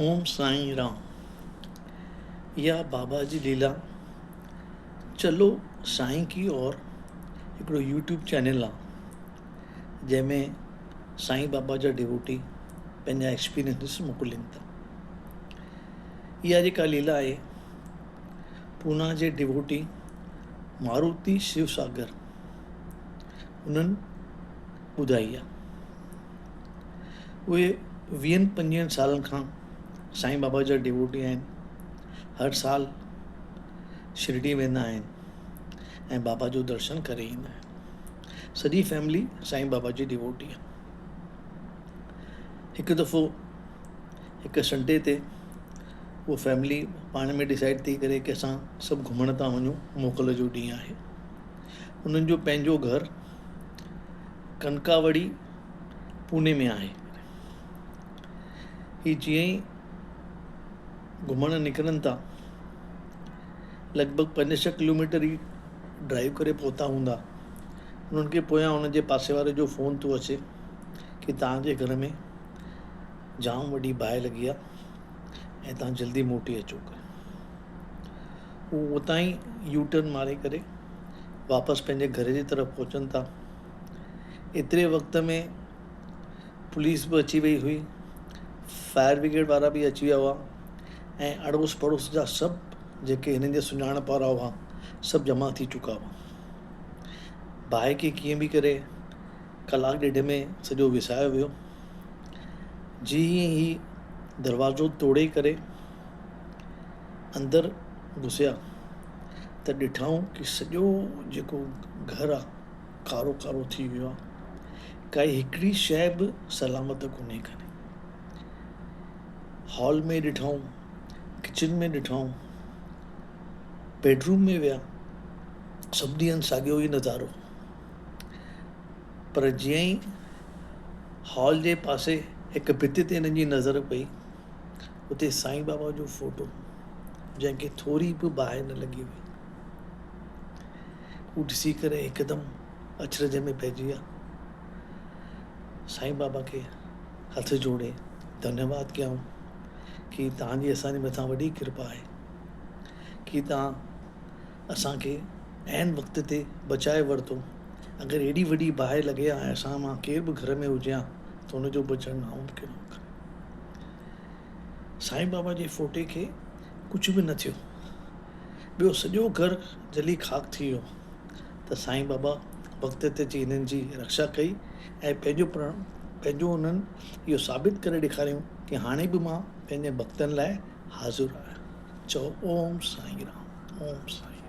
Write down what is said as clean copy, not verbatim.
اوم سائين رام اها بابا جي ليلا چلو سائين ڪي اور هڪڙو يوٽيوب چينل آ جنهن ۾ سائين بابا جا ڊيووٽي پنهنجا ايڪسپيرينسز موڪلين ٿا اها جيڪا ليلا آهي پونا جي ڊيووٽي ماروتي شو ساگر انهن ٻڌائي آ اهي ويهن پنجويهن سالن کان سائين بابا جا ڊيووٽي آهن. هر سال شرڊي ويندا آهن ۽ بابا جو درشن ڪري ايندا آهن. سڄي فيملي سائين بابا جي ڊيووٽي آهي. هڪ دفعو هڪ سنڊي تي اها فيملي پاڻ ۾ ڊسائيڊ ٿي ڪري ڪي اسان سڀ گهمڻ ٿا وڃون موڪل جو ڏينهن آهي. انهن جو پنهنجو گهر ڪنڪاوڙي پوني ۾ آهي. هي جيئن ئي گهمڻ نڪرن ٿا لڳ ڀڳ پنج ڇهه ڪلوميٽر ئي ڊرائيو ڪري پهتا هوندا انهن کي پويان ان جي پاسي واري جو فون ٿو اچي ڪي توهان جي گهر ۾ جام وڏي باهه لڳي آهي ۽ توهان جلدي موٽي اچو هو اتان ئي يو ٽرن ماري ڪري واپس پنهنجي گهر جي طرف پهچن ٿا ايتري وقت ۾ پوليس به اچي وئي هئي، فائر برگيڊ وارا به اچي ويا هئا ۽ اڙوس پڙوس جا سڀ جيڪي هنن جي سڃاڻپ وارا هئا سڀ جمع ٿي چڪا هئا. باهه کي ڪيئن به ڪري ڪلاڪ ڏيڍ ۾ سڄو وسايو ويو. جيئن ئي دروازو توڙي ڪري اندر گهسيا ته ڏٺائون ڪي سڄو جيڪو گهر آ ڪارو ڪارو ٿي ويو آ ڪائي هڪڙي شيء به سلامت ڪونهي ڪري هال ۾ ڏٺائون ڪچن ۾ ڏٺائون بيڊروم ۾ ويا سڀني هنڌ ساڳيو ئي نظارو پر جيئن ئي هال جي پاسي هڪ ڀت تي هنن جي نظر پئي اتي سائين بابا جو فوٽو جنهن کي ٿوري به باهه نه لڳي هئي هو ڏسي ڪري هڪدم اچرج ۾ پئجي ويا. سائين بابا کي هٿ جوڙي ڌنيواد ڪيائون ڪي توهان جي اسان جي مٿان وڏي ڪرپا آهي ڪي توهان اسان کي عين وقت تي بچائي ورتو اگر ايڏي وڏي باهه لڳي ها ۽ اسان مان ڪير به گهر ۾ هجي ها ته ان جو بچڻ ناممڪن هو. سائين بابا جي فوٽي کي ڪجهه به نه ٿيو. ٻيو سڄو گهر جلي خاڪ ٿي ويو ته سائين بابا وقت تي اچي هنن جي رڪشا ڪئي ۽ پنهنجو پرڻ پنهنجو انهن اهو ثابت ڪري ڏيکاريائون ڪي هاڻي به مان پنهنجي ڀڳتن لاء حاضر آهيان. چئو اوم سائين رام اوم سائين رام.